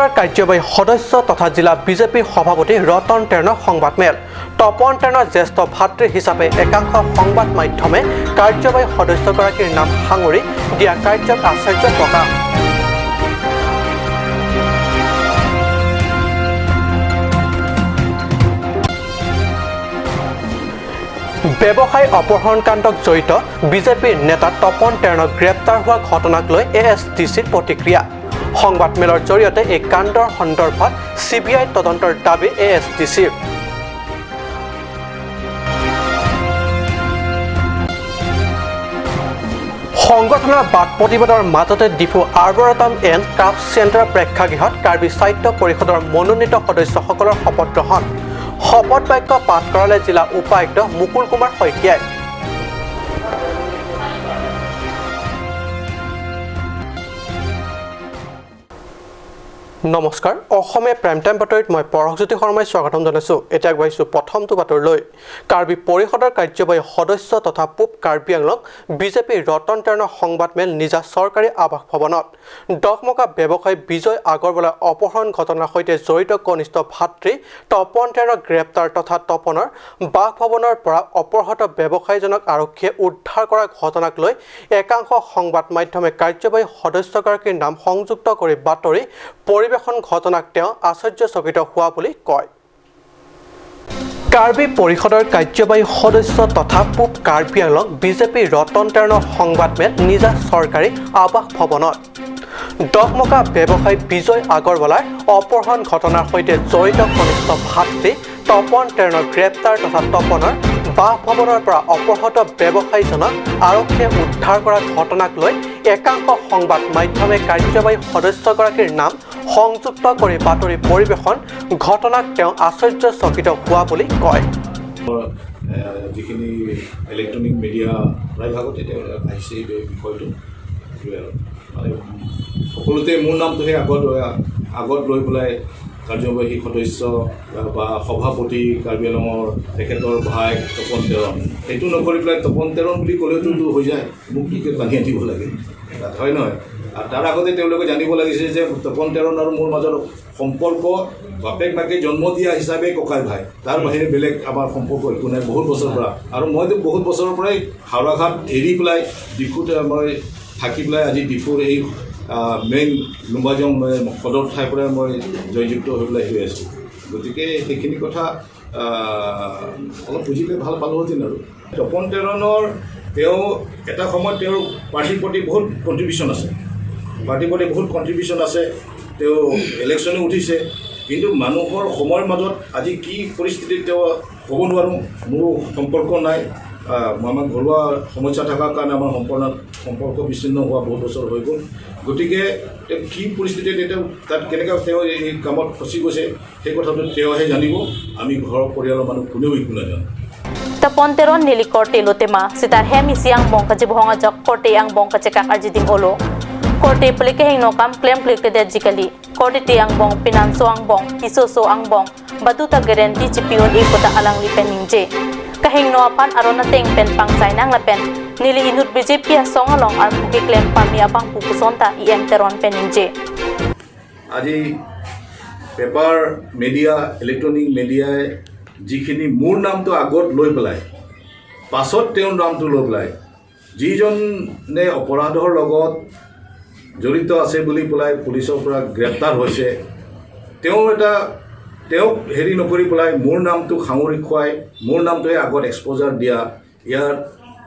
পৰিষদৰ কাৰ্যবাহী সদস্য তথা জিলা বিজেপিৰ সভাপতি ৰতন টেৰণৰ সংবাদমেল। তপন টেৰণৰ জ্যেষ্ঠ ভাতৃ হিচাপে একাংশ সংবাদ মাধ্যমে কাৰ্যবাহী সদস্যগৰাকীৰ নাম সাঙুৰি দিয়া কাৰ্যক আশ্চৰ্য প্ৰকাশ। ব্যৱসায়ী অপহৰণ কাণ্ডক জড়িত বিজেপিৰ নেতা তপন টেৰণক গ্ৰেপ্তাৰ হোৱা ঘটনাক লৈ এএছডিচিৰ প্ৰতিক্ৰিয়া। সংবাদমেলৰ জৰিয়তে এই কাণ্ডৰ সন্দৰ্ভত চিবিআই তদন্তৰ দাবী এএছডিচিৰ। সংগঠনৰ বাদ প্ৰতিবাদৰ মাজতে ডিফু আৰ্বৰেটম এণ্ড ক্ৰাফ্ট চেণ্টাৰ প্ৰেক্ষাগৃহত কাৰ্বি সাহিত্য পৰিষদৰ মনোনীত সদস্যসকলৰ শপত গ্ৰহণ। শপত বাক্য পাঠ কৰালে জিলা উপায়ুক্ত মুকুল কুমাৰ শইকীয়াই। নমস্কাৰ, অসমীয়া প্ৰাইম টাইম বাতৰিত মই পৰশজ্যোতি শৰ্মাই স্বাগতম জনাইছোঁ। এতিয়া আগবাঢ়িছোঁ প্ৰথমটো বাতৰিলৈ। কাৰ্বি পৰিষদৰ কাৰ্যবাহী সদস্য তথা পূব কাৰ্বি আংলং বিজেপিৰ ৰতন টেৰণৰ সংবাদমেল নিজা চৰকাৰী আৱাস ভৱনত। ডকমকা ব্যৱসায়ী বিজয় আগৰৱালাৰ অপহৰণ ঘটনাৰ সৈতে জড়িত কনিষ্ঠ ভাতৃ তপন টেৰণক গ্ৰেপ্তাৰ তথা তপনৰ বাসভৱনৰ পৰা অপহৃত ব্যৱসায়ীজনক আৰক্ষীয়ে উদ্ধাৰ কৰা ঘটনাক লৈ একাংশ সংবাদ মাধ্যমে কাৰ্যবাহী সদস্যগৰাকীৰ নাম সংযুক্ত কৰি বাতৰি পৰিৱেশন ঘটনাক তেওঁ আশ্চৰ্যচকিত হোৱা বুলি কয়। কাৰ্বি পৰিষদৰ কাৰ্যবাহী সদস্য তথা পূব কাৰ্বি আংলং বিজেপি ৰতন টেৰণৰ সংবাদমেল নিজা চৰকাৰী আৱাস ভৱনত। ডকমকা ব্যৱসায়ী বিজয় আগৰৱালাৰ অপহৰণ ঘটনাৰ সৈতে জড়িত কনিষ্ঠ ভাতৃ তপন টেৰণৰ গ্ৰেপ্তাৰ তথা তপনৰ বাসভৱনৰ পৰা অপহৃত ব্যৱসায়ীজনক আৰক্ষীয়ে উদ্ধাৰ কৰা ঘটনাক লৈ একাংশ সংবাদ মাধ্যমে কাৰ্যবাহী সদস্যগৰাকীৰ নাম সংযুক্ত কৰি বাতৰি পৰিৱেশন ঘটনাক তেওঁ আশ্চৰ্যচকিত হোৱা বুলি কয়। যিখিনি ইলেক্ট্ৰনিক মিডিয়া প্ৰায়ভাগতে তেওঁ আহিছে এই বিষয়টো। সেইটোৱে আৰু মানে সকলোতে মোৰ নামটোহে আগত আগত লৈ পেলাই কাৰ্যবাহী সদস্য বা সভাপতি কাৰ্বি আংলঙৰ তেখেতৰ ভাই তপন টেৰণ, সেইটো নকৰি পেলাই তপন টেৰণ বুলি ক'লেওতো হৈ যায়, মোক কি টানি আনিব লাগে তাত, হয় নহয়? আৰু তাৰ আগতে তেওঁলোকে জানিব লাগিছে যে তপন টেৰণ আৰু মোৰ মাজৰ সম্পৰ্ক বাপেক মাকে জন্ম দিয়া হিচাপে ককাই ভাই, তাৰ বাহিৰে বেলেগ আমাৰ সম্পৰ্ক একো নাই বহুত বছৰৰ পৰা। আৰু মইতো বহুত বছৰৰ পৰাই হাওৰাঘাট এৰি পেলাই ডিফুত মই থাকি পেলাই আজি ডিফুৰ এই মেইন লুম্বাজং সদৰ ঠাইৰ পৰাই মই জয়যুক্ত হৈ পেলাই হৈ আছোঁ। গতিকে সেইখিনি কথা অলপ বুজিলে ভাল পালোহেঁতেন। আৰু তপন টেৰণৰ তেওঁ এটা সময়ত তেওঁৰ পাৰ্টীৰ প্ৰতি বহুত কণ্ট্ৰিবিউশ্যন আছে, পাৰ্টীৰ প্ৰতি বহুত কণ্ট্ৰিবিউশ্যন আছে, তেওঁ ইলেকশ্যনো উঠিছে। কিন্তু মানুহৰ সময়ৰ মাজত আজি কি পৰিস্থিতিত তেওঁ ক'ব নোৱাৰোঁ, মোৰো সম্পৰ্ক নাই, আমাৰ ঘৰুৱা সমস্যা থকাৰ কাৰণে আমাৰ সম্পৰ্ক বিচ্ছিন্ন হোৱা বহুত বছৰ হৈ গ'ল। গতিকে তেওঁ কি পৰিস্থিতিত তেওঁ তাত কেনেকৈ তেওঁ এই কামত ফচি গৈছে সেই কথাটো তেওঁহে জানিব, আমি ঘৰৰ পৰিয়ালৰ মানুহ কোনেও একো নাজানো। Tapon Teron nili korte lotema sitar hemi siang bong kaji bohonga jok korte ang bong kaji kak arji ding olo korte plike hing nokam claim klik te jikali korte te ang bong pinanso ang bong piso so ang bong batuta guarantee chipion ikota alang li pening je kahing no apan arona teng pen pang sai nang la pen nili inut BJP song along ar puki claim pami abang pupusonta em Teron pening je. আজি paper media electronic মিডিয়াই যিখিনি মোৰ নামটো আগত লৈ পেলাই পাছত তেওঁৰ নামটো লৈ পেলাই যিজনে অপৰাধৰ লগত জড়িত আছে বুলি পেলাই পুলিচৰ পৰা গ্ৰেপ্তাৰ হৈছে, তেওঁ এটা তেওঁক হেৰি নকৰি পেলাই মোৰ নামটো সাঙুৰি খুৱাই মোৰ নামটোৱে আগত এক্সপ'জাৰ দিয়া, ইয়াৰ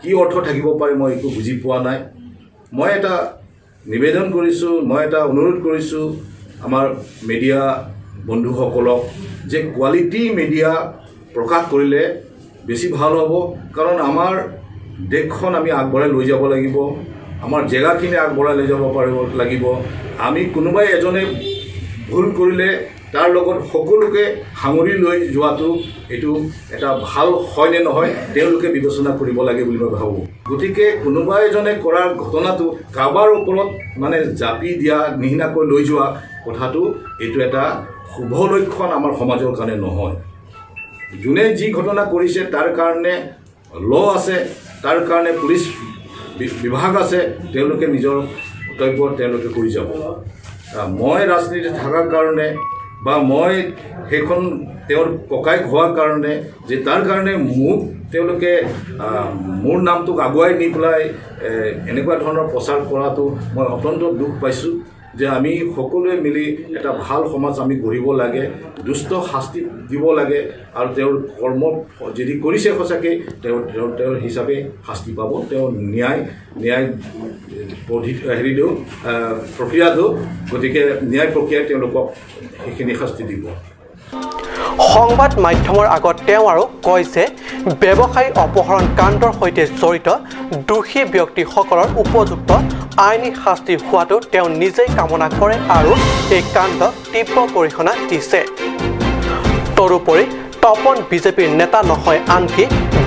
কি অৰ্থ থাকিব পাৰে মই একো বুজি পোৱা নাই। মই এটা নিবেদন কৰিছোঁ, মই এটা অনুৰোধ কৰিছোঁ আমাৰ মিডিয়া বন্ধুসকলক যে কোৱালিটি মিডিয়া প্ৰকাশ কৰিলে বেছি ভাল হ'ব। কাৰণ আমাৰ দেশখন আমি আগবঢ়াই লৈ যাব লাগিব, আমাৰ জেগাখিনি আগবঢ়াই লৈ যাব পাৰিব লাগিব। আমি কোনোবাই এজনে ভুল কৰিলে তাৰ লগত সকলোকে সাঙুৰি লৈ যোৱাটো এইটো এটা ভাল হয়নে নহয় তেওঁলোকে বিবেচনা কৰিব লাগে বুলি মই ভাবোঁ। গতিকে কোনোবা এজনে কৰাৰ ঘটনাটো কাৰোবাৰ ওপৰত মানে জাপি দিয়া নিচিনাকৈ লৈ যোৱা কথাটো এইটো এটা শুভ লক্ষণ আমাৰ সমাজৰ কাৰণে নহয়। যোনে যি ঘটনা কৰিছে তাৰ কাৰণে ল আছে, তাৰ কাৰণে পুলিচ বিভাগ আছে, তেওঁলোকে নিজৰ কৰ্তব্য তেওঁলোকে কৰি যাব। মই ৰাজনীতিত থকাৰ কাৰণে বা মই সেইখন তেওঁৰ ককাইক হোৱাৰ কাৰণে যে তাৰ কাৰণে মোক তেওঁলোকে মোৰ নামটোক আগুৱাই নি পেলাই এনেকুৱা ধৰণৰ প্ৰচাৰ কৰাটো মই অত্যন্ত দুখ পাইছোঁ। যে আমি সকলোৱে মিলি এটা ভাল সমাজ আমি গঢ়িব লাগে, দুষ্ট শাস্তি দিব লাগে আৰু তেওঁৰ কৰ্ম যদি কৰিছে সঁচাকৈ তেওঁ তেওঁৰ হিচাপে শাস্তি পাব। তেওঁ ন্যায় ন্যায় হেৰিটো প্ৰক্ৰিয়াটো, গতিকে ন্যায় প্ৰক্ৰিয়াই তেওঁলোকক সেইখিনি শাস্তি দিব। সংবাদ মাধ্যমৰ আগত তেওঁ আৰু কয় যে ব্যৱসায়ী অপহৰণ কাণ্ডৰ সৈতে জড়িত দোষী ব্যক্তিসকলৰ উপযুক্ত আইনী শাস্তি হোৱাটো তেওঁ নিজেই কামনা কৰে আৰু এই কাণ্ডক তীব্ৰ গৰিহণা দিছে। তদুপৰি তপন বিজেপিৰ নেতা নহয়, আনকি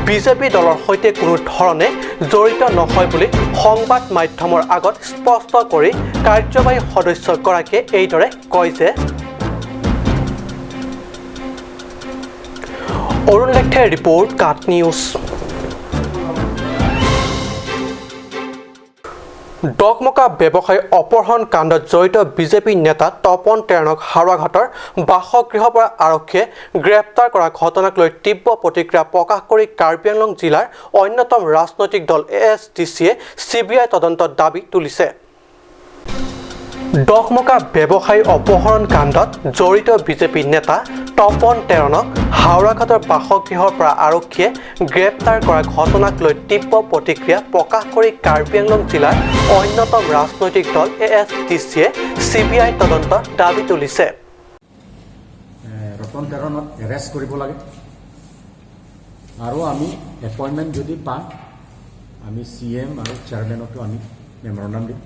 বিজেপি দলৰ সৈতে কোনো ধৰণে জড়িত নহয় বুলি সংবাদ মাধ্যমৰ আগত স্পষ্ট কৰি কাৰ্যবাহী সদস্যগৰাকীয়ে এইদৰে কয় যে অৰুণ লেখথেৰ ৰিপৰ্ট, কাট নিউজ। ডকমকা ব্যৱসায়ী অপহৰণ কাণ্ডত জড়িত বিজেপি নেতা তপন টেৰণক হাওৰাঘাটৰ বাসগৃহৰ পৰা আৰক্ষীয়ে গ্ৰেপ্তাৰ কৰা ঘটনাক লৈ তীব্ৰ প্ৰতিক্ৰিয়া প্ৰকাশ কৰি কাৰ্বি আংলং জিলাৰ অন্যতম ৰাজনৈতিক দল ASDCয়ে CBI তদন্তৰ দাবী তুলিছে। ডকমকা ব্যৱসায়ী অপহৰণ কাণ্ডত জড়িত বিজেপি নেতা তপন টেৰণক হাওৰাঘাটৰ বাসগৃহৰ পৰা আৰক্ষীয়ে গ্ৰেপ্তাৰ কৰা ঘটনাক লৈ তীব্ৰ প্ৰতিক্ৰিয়া প্ৰকাশ কৰি কাৰ্বি আংলং জিলাৰ অন্যতম ৰাজনৈতিক দল ASDCয়ে CBI তদন্তৰ দাবী তুলিছে। ৰতন টেৰণক এৰেষ্ট কৰিব লাগে আৰু আমি এপইণ্টমেণ্ট যদি পাওঁ আমি CM আৰু চেয়াৰমেনতো আমি মেমৰেণ্ডাম দিম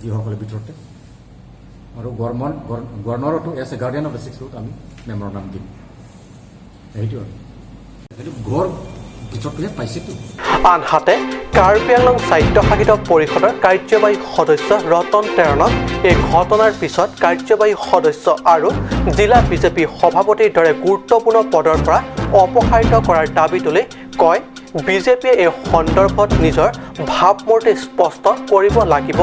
যিসকলৰ ভিতৰতে, আৰু গভৰ্ণৰতো as a guardian of the sixth আমি মেমৰেণ্ডাম দিম। সেইটো আৰু সেইটো ঘৰ ভিতৰটোহে পাইছেতো। আনহাতে কাৰ্বি আংলং স্বায়ত্তশাসিত পৰিষদৰ কাৰ্যবাহী সদস্য ৰতন টেৰণক এই ঘটনাৰ পিছত কাৰ্যবাহী সদস্য আৰু জিলা বিজেপি সভাপতিৰ দৰে গুৰুত্বপূৰ্ণ পদৰ পৰা অপসাৰিত কৰাৰ দাবী তুলি কয় বিজেপিয়ে এই সন্দৰ্ভত নিজৰ ভাৱমূৰ্তি স্পষ্ট কৰিব লাগিব।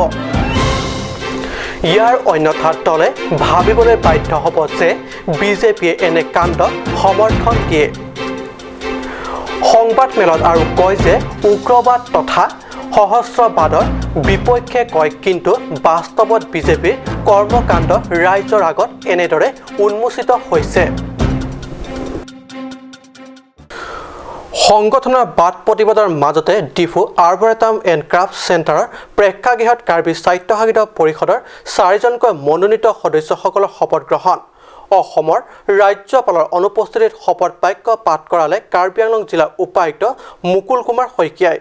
ইয়াৰ অন্যথা দলে ভাবিবলৈ বাধ্য হ'ব যে বিজেপিয়ে এনে কাণ্ডক সমৰ্থন দিয়ে। সংবাদমেলত আৰু কয় যে উগ্ৰবাদ তথা সহস্ৰবাদৰ বিপক্ষে কয়, কিন্তু বাস্তৱত বিজেপিৰ কৰ্মকাণ্ড ৰাইজৰ আগত এনেদৰে উন্মোচিত হৈছে। সংগঠনৰ বাদ প্ৰতিবাদৰ মাজতে ডিফু আৰ্বৰেটাম এণ্ড ক্ৰাফ্ট চেণ্টাৰৰ প্ৰেক্ষাগৃহত কাৰ্বি স্বায়ত্তশাসিত পৰিষদৰ চাৰিজনকৈ মনোনীত সদস্যসকলৰ শপত গ্ৰহণ। অসমৰ ৰাজ্যপালৰ অনুপস্থিতিত শপত বাক্য পাঠ কৰালে কাৰ্বি আংলং জিলাৰ উপায়ুক্ত মুকুল কুমাৰ শইকীয়াই।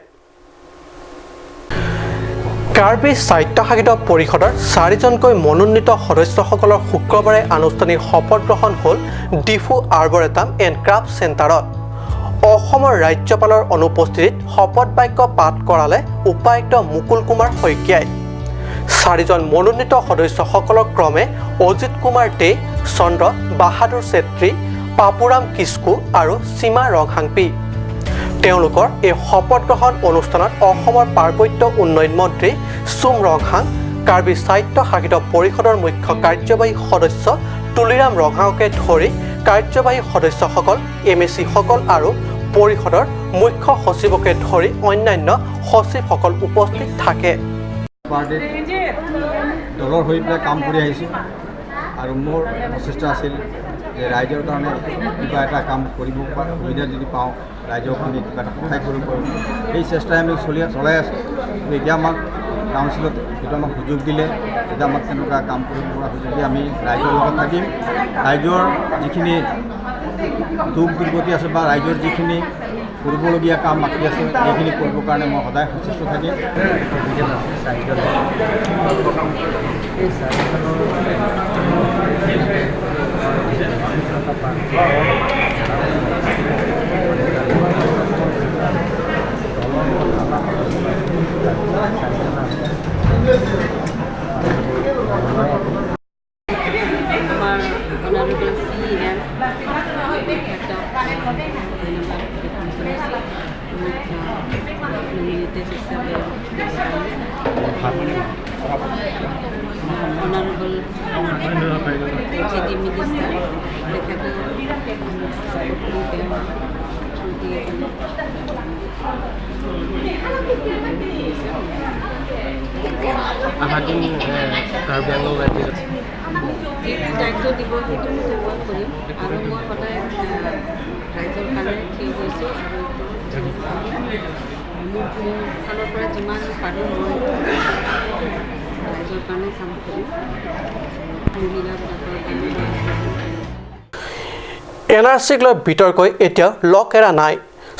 কাৰ্বি স্বায়ত্তশাসিত পৰিষদৰ চাৰিজনকৈ মনোনীত সদস্যসকলৰ শুক্ৰবাৰে আনুষ্ঠানিক শপত গ্ৰহণ হ'ল ডিফু আৰ্বৰেটাম এণ্ড ক্ৰাফ্ট চেণ্টাৰত। অসমৰ ৰাজ্যপালৰ অনুপস্থিতিত শপত বাক্য পাঠ কৰালে উপায়ুক্ত মুকুল কুমাৰ শইকীয়াই। চাৰিজন মনোনীত সদস্যসকলক ক্ৰমে অজিত কুমাৰ দে, চন্দ্ৰ বাহাদুৰ চেত্ৰী, পাপুৰাম কিস্কু আৰু সীমা ৰংহাংপি। তেওঁলোকৰ এই শপত গ্ৰহণ অনুষ্ঠানত অসমৰ পাৰ্বত্য উন্নয়ন মন্ত্ৰী চুম ৰংহাং, কাৰ্বি স্বায়ত্তশাসিত পৰিষদৰ মুখ্য কাৰ্যবাহী সদস্য তুলিৰাম ৰংহাঙকে ধৰি কাৰ্যবাহী সদস্যসকল, MACসকল আৰু পৰিষদৰ মুখ্য সচিবকে ধৰি অন্যান্য সচিবসকল উপস্থিত থাকে। পাৰ্টীত দলৰ হৈ পেলাই কাম কৰি আহিছোঁ আৰু মোৰ প্ৰচেষ্টা আছিল যে ৰাইজৰ কাৰণে কিবা এটা কাম কৰিব সুবিধা যদি পাওঁ ৰাইজক আমি কিবা এটা সহায় কৰিব পাৰোঁ, সেই চেষ্টাই আমি চলাই আছোঁ। এতিয়া আমাক কাউন্সিলত যিটো আমাক সুযোগ দিলে, যেতিয়া আমাক তেনেকুৱা কাম কৰিব পৰা সুযোগ দিয়ে, আমি ৰাইজৰ লগত থাকিম। ৰাইজৰ যিখিনি দুখ দুৰ্গতি আছে বা ৰাইজৰ যিখিনি কৰিবলগীয়া কাম বাকী আছে, সেইখিনি কৰিবৰ কাৰণে মই সদায় সচেষ্ট থাকিম। আমাৰ অনাৰেবল CM nominated হিচাপে অনাৰেবল জি ডি মিনিষ্টাৰ, তেখেতেও ছাপোৰ্ট কৰি তেওঁ থ্ৰু দিয়ে কেনে। অহা দিন কাৰ্বি আংলং ৰাজ্যিক যিটো দায়িত্ব দিব, সেইটো মতে মই কৰিম আৰু মই সদায় ৰাইজৰ কাৰণে থিয় হৈছোঁ আৰু মোৰ ফালৰ পৰা যিমান পাৰোঁ মই ৰাইজৰ কাৰণে কাম কৰিম, মহিলাবিলাকৰ কাৰণে। এন আৰ চিক লৈ বিতৰ্কই এতিয়াও লগ এৰা নাই।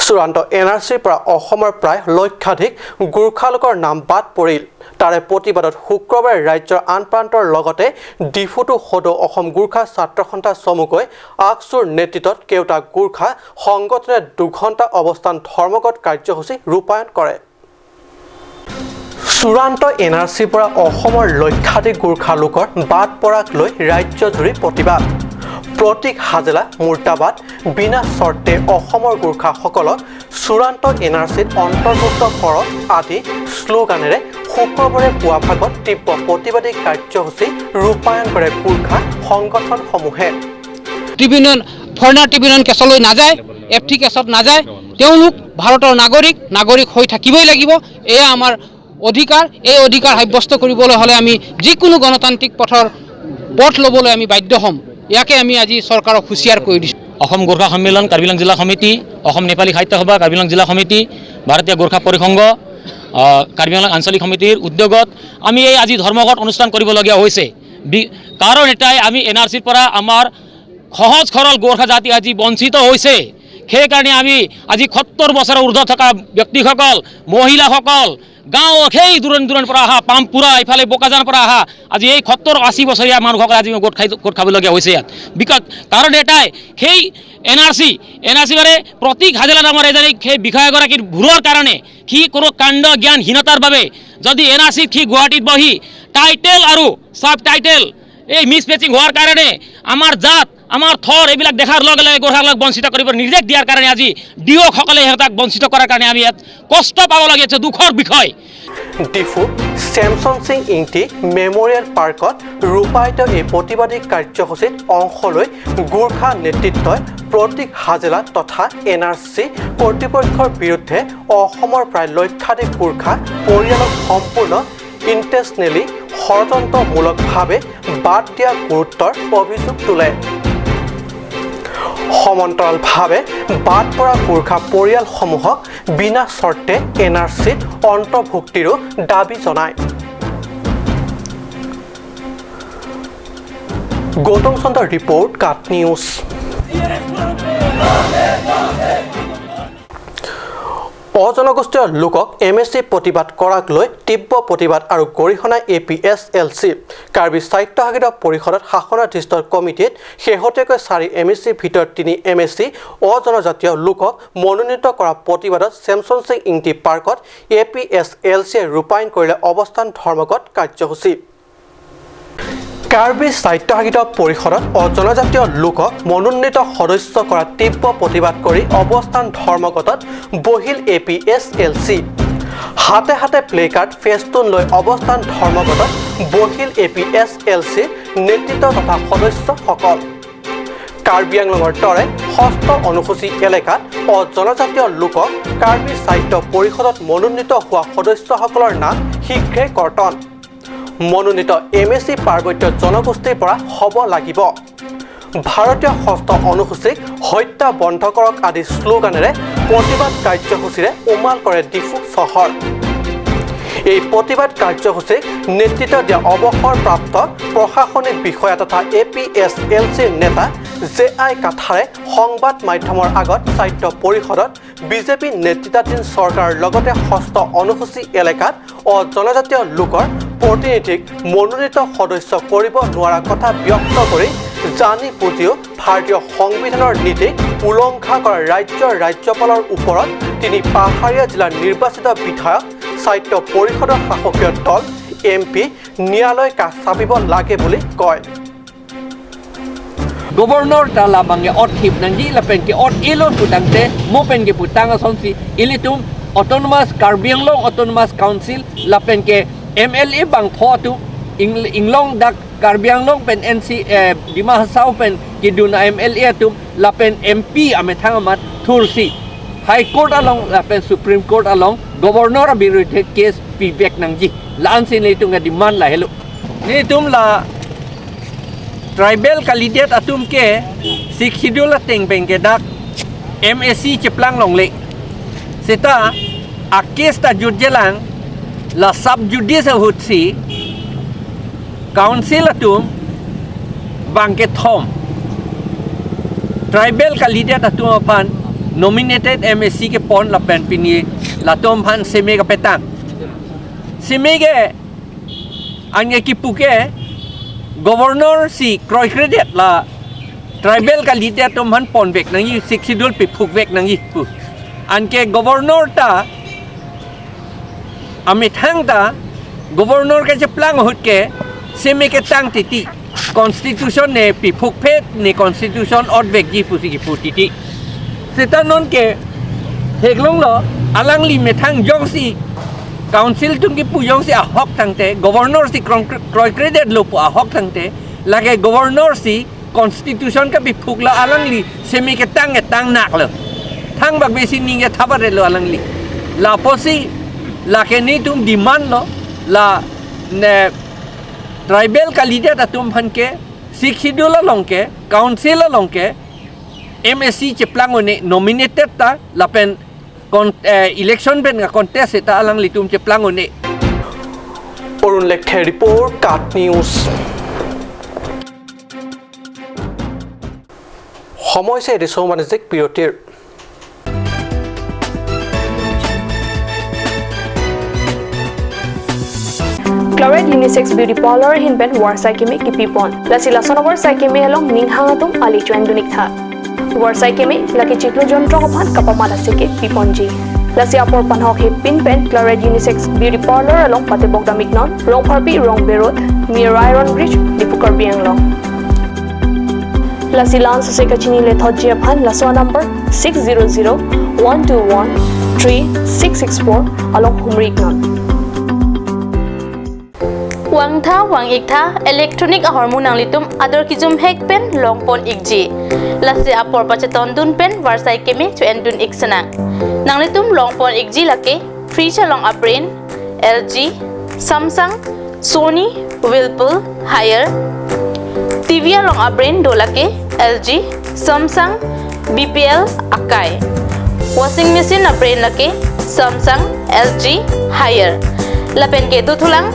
চূড়ান্ত এন আৰ চিৰ পৰা অসমৰ প্ৰায় লক্ষাধিক গোৰ্খা লোকৰ নাম বাদ পৰিল। তাৰে প্ৰতিবাদত শুক্ৰবাৰে ৰাজ্যৰ আন প্ৰান্তৰ লগতে ডিফুতো সদৌ অসম গোৰ্খা ছাত্ৰ সন্থা চমুকৈ আকছুৰ নেতৃত্বত কেইটা গোৰ্খা সংগঠনে 2 ঘণ্টা অৱস্থান ধৰ্মঘট কাৰ্যসূচী ৰূপায়ণ কৰে। চূড়ান্ত এন আৰ চিৰ পৰা অসমৰ লক্ষাধিক গোৰ্খা লোকৰ বাদ পৰাক লৈ ৰাজ্যজুৰি প্ৰতিবাদ। প্ৰতীক হাজেলা মুৰ্দাবাদ, বিনা চৰ্তে অসমৰ গোৰ্খাসকলক চূড়ান্ত এন আৰ চিত অন্তৰ্ভুক্ত কৰক আদি শ্লোগানেৰে শুক্ৰবাৰে পুৱা ভাগত তীব্ৰ প্ৰতিবাদী কাৰ্যসূচী ৰূপায়ণ কৰে গোৰ্খা সংগঠনসমূহে। ট্ৰিবিউনেল, ফৰেনাৰ ট্ৰিবিউনেল কেছলৈ নাযায়, এফ টি কেছত নাযায়। তেওঁলোক ভাৰতৰ নাগৰিক, নাগৰিক হৈ থাকিবই লাগিব। এয়া আমাৰ অধিকাৰ। এই অধিকাৰ সাব্যস্ত কৰিবলৈ হ'লে আমি যিকোনো গণতান্ত্ৰিক পথৰ পথ ল'বলৈ আমি বাধ্য হ'ম। ইয়াকে আমি আজি চৰকাৰক হুঁচিয়াৰ কৰি দিছোঁ। অসম গোৰ্খা সন্মিলন কাৰ্বি আংলং জিলা সমিতি, অসম নেপালী সাহিত্য সভা কাৰ্বি আংলং জিলা সমিতি, ভাৰতীয় গোৰ্খা পৰিসংঘ কাৰ্বি আংলং আঞ্চলিক সমিতিৰ উদ্যোগত আমি এই আজি ধৰ্মঘট অনুষ্ঠান কৰিবলগীয়া হৈছে। কাৰণ এটাই, আমি এন আৰ চিৰ পৰা আমাৰ সহজ সৰল গোৰ্খা জাতি আজি বঞ্চিত হৈছে। সেইকাৰণে আমি আজি 70 বছৰৰ ঊৰ্ধত থকা ব্যক্তিসকল, মহিলাসকল, গাঁৱৰ সেই দূৰণি দূৰণিৰ পৰা অহা, পামপুৰা ইফালে বোকাজানৰ পৰা অহা আজি এই 70 80 বছৰীয়া মানুহসকলে আজি গোট খাবলগীয়া হৈছে ইয়াত। বিকট কাৰণ এটাই, সেই এন আৰ চি মানে প্ৰতীক হাজেলা নামৰ এজনী সেই বিষয়াগৰাকীৰ ভুলৰ কাৰণে, সি কোনো কাণ্ড জ্ঞানহীনতাৰ বাবে যদি এন আৰ চিত সি গুৱাহাটীত বহি টাইটেল আৰু চাব টাইটেল এই মিছ মেচিং হোৱাৰ কাৰণে আমাৰ জাত, আমাৰ থৰ এইবিলাক দেখাৰ লগে লগে গোৰ্খাসকলক বঞ্চিত কৰিব নিৰ্দেশ দিয়াৰ কাৰণে আজি ডিঅ'সকলে সিহঁতক বঞ্চিত কৰাৰ কাৰণে আমি ইয়াত কষ্ট পাবলগীয়া হৈছে, দুখৰ বিষয়। ডিফু চেমচন সিং ইংটি মেমৰিয়েল পাৰ্কত ৰূপায়িত এই প্ৰতিবাদী কাৰ্যসূচীত অংশ লৈ গোৰ্খা নেতৃত্বই প্ৰতীক হাজেলা তথা এন আৰ চি কৰ্তৃপক্ষৰ বিৰুদ্ধে অসমৰ প্ৰায় লক্ষাধিক গোৰ্খা পৰিয়ালক সম্পূৰ্ণ ইণ্টেনশ্যনেলি ষড়যন্ত্ৰমূলকভাৱে বাদ দিয়া গুৰুতৰ অভিযোগ তোলে। সমান্তৰালভাৱে বাদ পৰা গোৰ্খা পৰিয়ালসমূহক বিনা চৰ্তে এন আৰ চিত অন্তৰ্ভুক্তিৰো দাবী জনায়। গৌতম চন্দ্ৰ ৰিপৰ্ট, কাট নিউজ। অজনগোষ্ঠীয় লোকক এম এ চি প্ৰতিবাদ কৰাক লৈ তীব্ৰ প্ৰতিবাদ আৰু গৰিহণা A P S L C. Karbi স্বায়ত্তশাসিত পৰিষদত শাসনাধিষ্ঠ কমিটিত শেহতীয়াকৈ চাৰি এম এ চিৰ ভিতৰত তিনি এম এ চি অজনজাতীয় লোকক মনোনীত কৰা প্ৰতিবাদত চেমচন সিং ইংটি পাৰ্কত এ পি এছ এল চিয়ে ৰূপায়ণ কৰিলে অৱস্থান ধৰ্মঘট কাৰ্যসূচী। কাৰ্বি স্বায়ত্তশাসিত পৰিষদত অজনজাতীয় লোকক মনোনীত সদস্য কৰা তীব্ৰ প্ৰতিবাদ কৰি অৱস্থান ধৰ্মঘটত বহিল A P S L C. হাতে হাতে প্লেকাৰ্ড, ফেষ্টুন লৈ অৱস্থান ধৰ্মঘটত বহিল এ পি এছ এল চিৰ নেতৃত্ব তথা সদস্যসকল। কাৰ্বি আংলঙৰ দৰে ষষ্ঠ অনুসূচী এলেকাত অজনজাতীয় লোকক কাৰ্বি স্বায়ত্ত পৰিষদত মনোনীত হোৱা সদস্যসকলৰ নাম শীঘ্ৰে কৰ্তন, মনোনীত এম এ চি পাৰ্বত্য জনগোষ্ঠীৰ পৰা হ'ব লাগিব, ভাৰতীয় ষষ্ঠ অনুসূচীক হত্যা বন্ধ কৰক আদি শ্লোগানেৰে প্ৰতিবাদ কাৰ্যসূচীৰে উমাল কৰে ডিফু চহৰ। এই প্ৰতিবাদ কাৰ্যসূচীক নেতৃত্ব দিয়া অৱসৰপ্ৰাপ্ত প্ৰশাসনিক বিষয়া তথা এ পি এছ এল চিৰ নেতা জে আই কাথাৰে সংবাদ মাধ্যমৰ আগত স্বায়ত্ত পৰিষদত বিজেপি নেতৃত্বাধীন চৰকাৰৰ লগতে ষষ্ঠ অনুসূচী এলেকাত অজনজাতীয় লোকৰ প্ৰতিনিধিক মনোনীত সদস্য কৰিব নোৱাৰা কথা ব্যক্ত কৰি জানি বুজিও ভাৰতীয় সংবিধানৰ নীতিক উলংঘা কৰা ৰাজ্যৰ ৰাজ্যপালৰ ওপৰত তিনি পাহাৰীয়া জিলাৰ নিৰ্বাচিত বিধায়ক, স্বায়ত্ত পৰিষদৰ শাসকীয় দল এম পি ন্যায়ালয় কাষ চাপিব লাগে বুলি কয়। Governor ta la bang ot hip nang ji la pen ke ot ilon putang te mo pen ke putang ason si ilitum autonomous Karbi Anglong Autonomous Council la pen ke MLA bang tho tu. Inglong dak Karbi Anglong pen NC Dima Hasao pen kiduna MLA atum lapen MP amethang amat thursi High Court along lapen Supreme Court along Governor বিৰুদ্ধে case পিবেক nangji laan sin leitung ga demand la helo ni tum la tribal candidate atum ke six schedule teng peng ke dak MSc cheplang long le seta a case ta judjelang la sub judice hutsi council atum bangke thom tribal candidate atum apan nominated MSc ke pon la pen pini la tom han seme ka petang seme ke ange ki puke governor si kroi credit la tribal candidate tom han pon vek nangi six schedule pi phuk vek nangi pu anke governor ta amithang ta governor ke je plang hut ke seme ke tang titi constitution ne pi phuk phet ne constitution ot vek ji pu si ki pu titi seta non ke heglong lo alang li methang jong si council tung ki pu jong si a hok thangte governor si kroi credit lo pu a hok thangte lage governor si constitution ka bi phuk la alang li semi ke tang e tang nak lo thang bak be si ning e thabare lo alang li la posi la ke ni tum demand lo la ne tribal candidate atum phan ke six schedule long ke council long ke MSc cheplang one nominated ta lapen election pen ga contest eta alang litum cheplang one Arun Lekthe report Kat news. সময় হৈছে এটি বাণিজ্যিক বিৰতিৰ। Chloride Unisex Beauty Parlor hinben warsai kemi kipipon. Lasi lasonowar sai kemi helong ninghangatum ali chuen dunik tha. Warsai kemi laki chiklu jontro phan kapamala seke piponji. Lasi apor panhok he pinpen Chloride Unisex Beauty Parlor along Patebok damiknon Rongpharpi Rong Berot near Iron Bridge Dipukar Bianglong. Lasi lan sose kachini le thojia phan laswa number 600 121 3664 along Humriknon. Wangtha wang iktha electronic hormone ang litum ador kijum hek pen long pon ikji lasi apor pacheton dun pen varsai kemi chu endun iksana nang litum long pon ikji lake fridge long abrain LG Samsung Sony Whirlpool Haier TV long abrain do lake LG Samsung BPL Akai washing machine abrain lake Samsung LG Haier lapen ke duthulang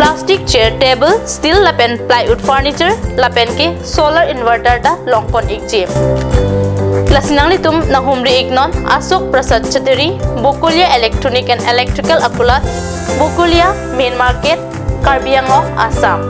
plastic chair table steel lapen plywood furniture lapen ke solar inverter da longpon ikje lasinang litum nahumri iknon Ashok Prasad Chateri Bokolia electronic and electrical Akolat Bokolia main market Karbi Anglong Assam.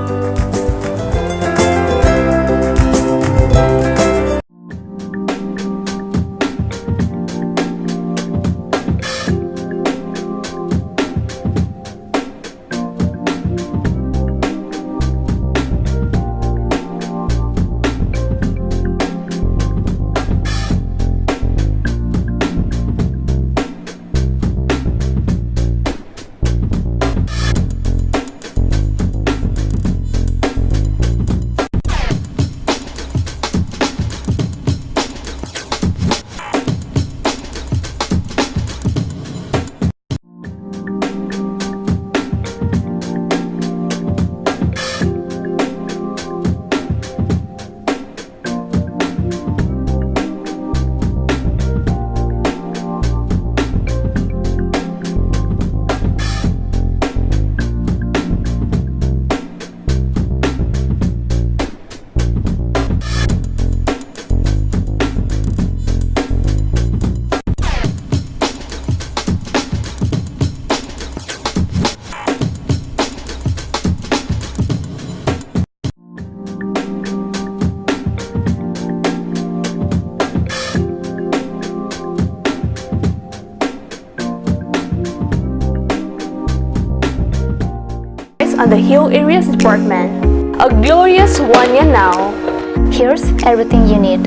On the Hill Areas Department. A glorious 1 year now. Here's everything you need.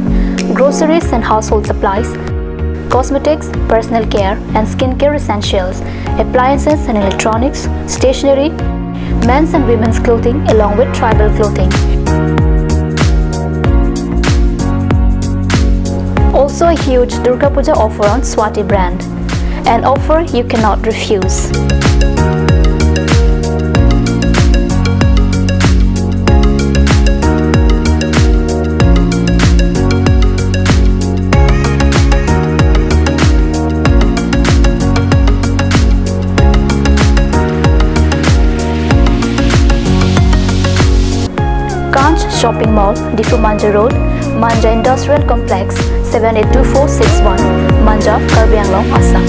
Groceries and household supplies, cosmetics, personal care and skincare essentials, appliances and electronics, stationery, Men's and women's clothing along with tribal clothing. Also a huge Durga Puja offer on Swati brand. An offer you cannot refuse. Kanch Shopping Mall, Diphu Manja Road, Manja Industrial Complex, 782461, Manja, Karbi Anglong, Assam.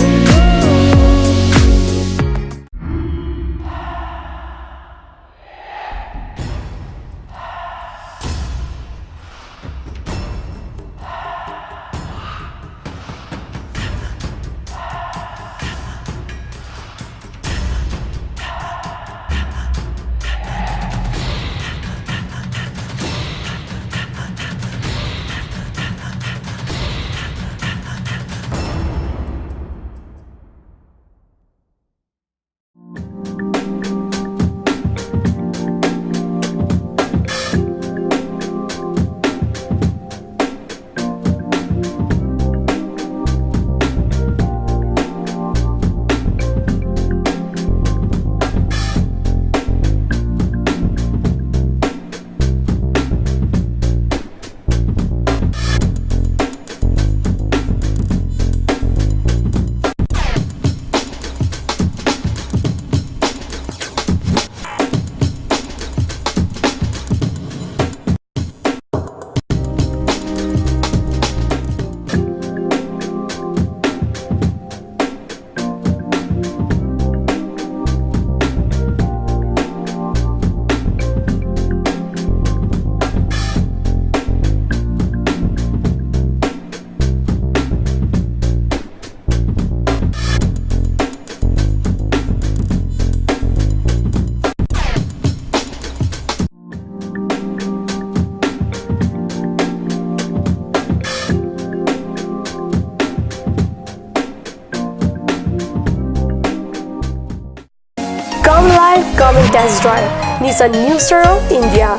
Come live, come and test drive Nissan New Star of India.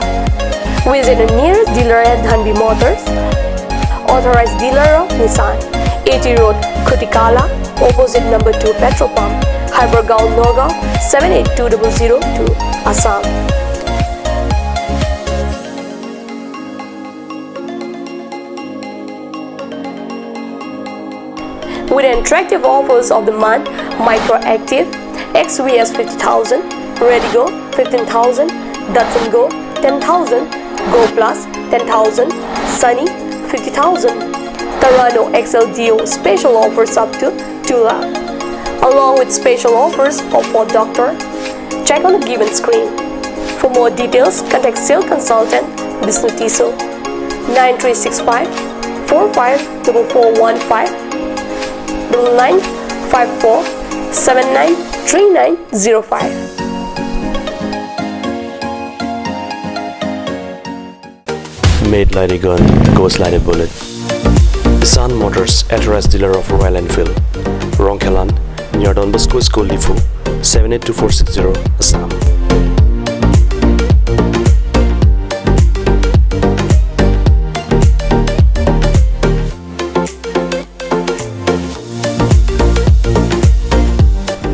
Visit the nearest dealer at Dhanbi Motors, authorized dealer of Nissan, AT Road, Khutikala, opposite number 2 petrol pump, Hypergaon, Nagaon, 782002, Assam. With attractive offers of the month, Micro Active, XVS 50,000, Redigo 15,000, Datsun Go 10,000, Go Plus 10,000, Sunny 50,000, Tarano XLDO special offers up to 2 lakh, along with special offers of Ford Doctor. Check on the given screen. For more details, contact sales consultant Bishnu Tiso 9365 454415 9954 793905. Made like a gun, goes like a bullet. Nissan Motors, authorized dealer of Royal Enfield, Rongkhelan, near Don Bosco School, Diphu, 782460, Assam.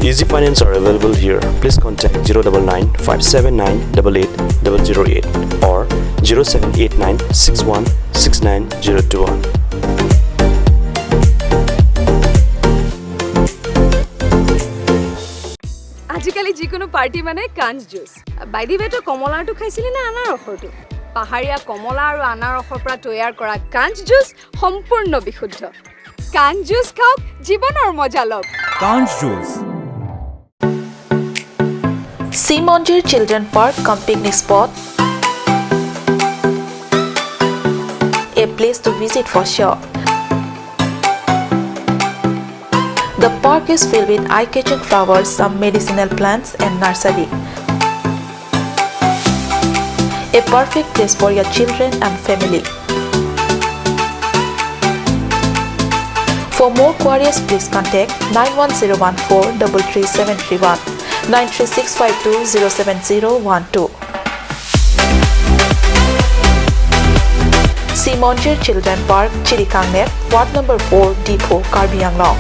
Easy finance are available here. Please contact 099 579 88008 or 0789 61 69021. আজিকালি যিকোনো party মানে কাঞ্চ juice. By the ৱে, তই কমলাৰটো খাইছিলি নে আনাৰসৰটো? পাহাৰীয়া কমলা আৰু আনাৰসৰ পৰা তৈয়াৰ কৰা কাঞ্চ জুচ সম্পূৰ্ণ বিশুদ্ধ। কাঞ্চ জুচ খাওক, জীৱনৰ মজা লওক। কাঞ্চ juice. Simonjir Children Park cum picnic spot, a place to visit for sure. The park is filled with eye-catching flowers, some medicinal plants and nursery. A perfect place for your children and family. For more queries, please contact 91014 33731, 93652 07012. Simonjir Children Park, Chirikangnep, Ward Number 4, Diphu, Karbi Anglong.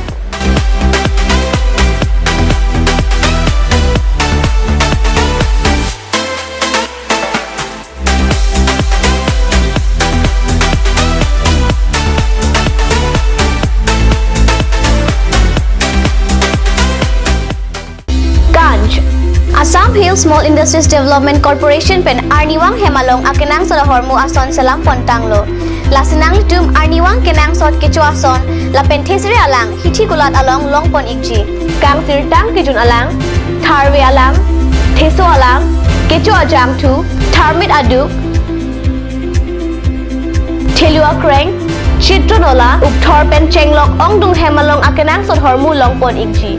Assam Hill Small Industries Development Corporation pen Arniwang Hemalong akenang soda hormu ason salam pontanglo. Lasinang litum Arniwang kenang sot kecho ason la pen thesre alang hithi kulat along long pon ikji. Kang sirtang kijun alang, tharwe alang, theso alang, kecho ajang thu, tharmit aduk, thelua kreng, chitronola, upthor pen chenglok ongdung hemalong akenang sot hormu long pon ikji.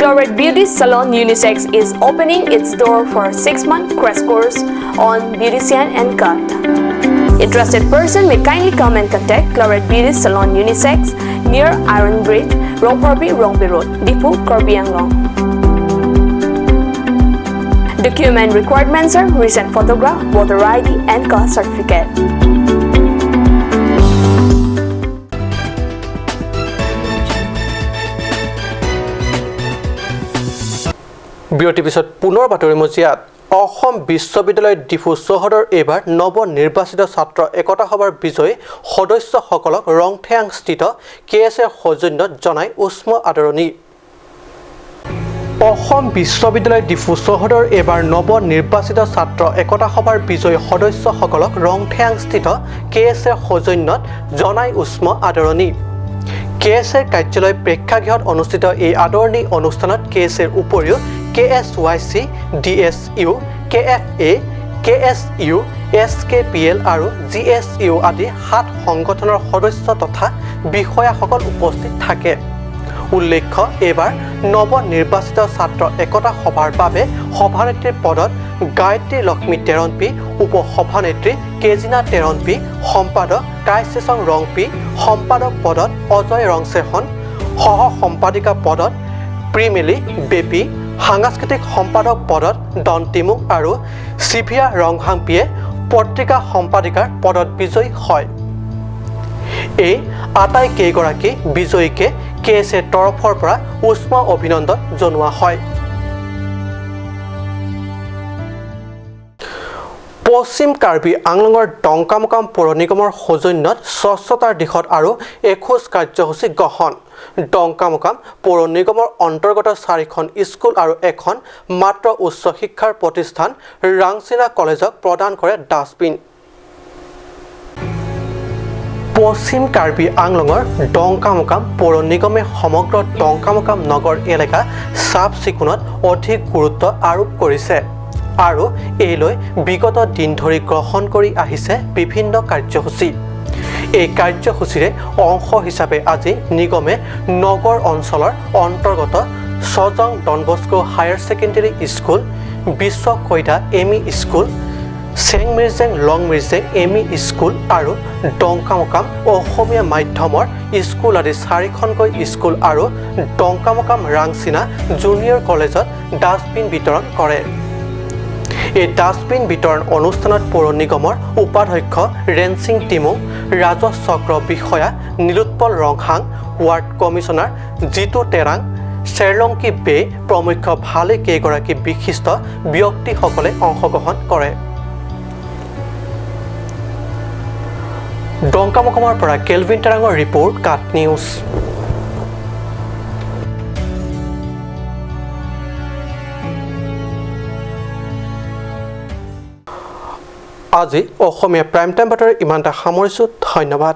Cloret Beauty Salon Unisex is opening its door for 6-month crash course on beautician and cut. Interested person may kindly come and contact Cloret Beauty Salon Unisex near Iron Bridge, Rongporbi, Rongbi Road, Diphu, Karbi Anglong. Document requirements are recent photograph, voter ID and caste certificate. বিৰতিৰ পিছত পুনৰ বাতৰি মজিয়াত অসম বিশ্ববিদ্যালয় ডিফু চৌহদৰ এইবাৰ নৱনিৰ্বাচিত ছাত্ৰ একতা সভাৰ বিজয়ী সদস্যসকলক ৰংথেয়াংস্থিত কে এছ এৰ সৌজন্যত জনাই উষ্ম আদৰণি। অসম বিশ্ববিদ্যালয় ডিফু চৌহদৰ এইবাৰ নৱনিৰ্বাচিত ছাত্ৰ একতা সভাৰ বিজয়ী সদস্যসকলক ৰংথেয়াংস্থিত কে এছ এৰ সৌজন্যত জনাই উষ্ম আদৰণি। কে এছ এৰ কাৰ্যালয় প্ৰেক্ষাগৃহত অনুষ্ঠিত এই আদৰণি অনুষ্ঠানত কে এছ এৰ উপৰিও K S Y C, D S U, K F A, K S U, S K P L আৰু জি এছ ইউ আদি 7 সংগঠনৰ সদস্য তথা বিষয়াসকল উপস্থিত থাকে। উল্লেখ্য, এইবাৰ নৱনিৰ্বাচিত ছাত্ৰ একতা সভাৰ বাবে সভানেত্ৰীৰ পদত গায়ত্ৰী লক্ষ্মী তেৰণপি, উপ সভানেত্ৰী কেজিনা তেৰণপি, সম্পাদক কাইচেচং ৰংপি, সম্পাদক পদত অজয় ৰংচেহন, সহ সম্পাদিকা পদত প্ৰিমিলি বেপী, সাংস্কৃতিক সম্পাদক পদত ডন টিমুং আৰু চিভিয়া ৰংহাংপিয়ে পত্ৰিকা সম্পাদিকাৰ পদত বিজয়ী হয়। এই আটাইকেইগৰাকী বিজয়ীকে কে এছ এৰ তৰফৰ পৰা উষ্ম অভিনন্দন জনোৱা হয়। পশ্চিম কাৰ্বি আংলঙৰ ডংকামোকাম পৌৰ নিগমৰ সৌজন্যত স্বচ্ছতাৰ দিশত আৰু এখোজ কাৰ্যসূচী গ্ৰহণ। ডংকামোকাম পৌৰ নিগমৰ অন্তৰ্গত 4খন স্কুল আৰু এখন মাত্ৰ উচ্চ শিক্ষাৰ প্ৰতিষ্ঠান ৰাংচিনা কলেজক প্ৰদান কৰে ডাষ্টবিন। পশ্চিম কাৰ্বি আংলঙৰ ডংকামোকাম পৌৰ নিগমে সমগ্ৰ ডংকামোকাম নগৰ এলেকা চাফ চিকুণত অধিক গুৰুত্ব আৰোপ কৰিছে আৰু এই লৈ বিগত দিন ধৰি গ্ৰহণ কৰি আহিছে বিভিন্ন কাৰ্যসূচী। এই কাৰ্যসূচীৰে অংশ হিচাপে আজি নিগমে নগৰ অঞ্চলৰ অন্তৰ্গত Sajong Don Bosco higher secondary school, Biswa Koida M E school, Chengmirjeng Longmirjeng M E school আৰু ডংকামোকাম অসমীয়া মাধ্যমৰ স্কুল আদি 4খনকৈ স্কুল আৰু ডংকামোকাম ৰাংচিনা জুনিয়ৰ কলেজত ডাষ্টবিন বিতৰণ কৰে। এই ডাষ্টবিন বিতৰণ অনুষ্ঠানত পৌৰ নিগমৰ উপাধ্যক্ষ ৰেনচিং টিমুং, ৰাজহ চক্ৰ বিষয়া নীলোৎপল ৰংহাং, ৱাৰ্ড কমিছনাৰ জিতু তেৰাং, চেৰলংকি বে প্ৰমুখ্য ভালেকেইগৰাকী বিশিষ্ট ব্যক্তিসকলে অংশগ্ৰহণ কৰে। ডংকামোকামৰ পৰা কেলভিন তেৰাঙৰ ৰিপৰ্ট, কাট নিউজ। আজি অসমীয়া প্ৰাইম টাইম বাতৰি ইমানটা সামৰিছোঁ। ধন্যবাদ।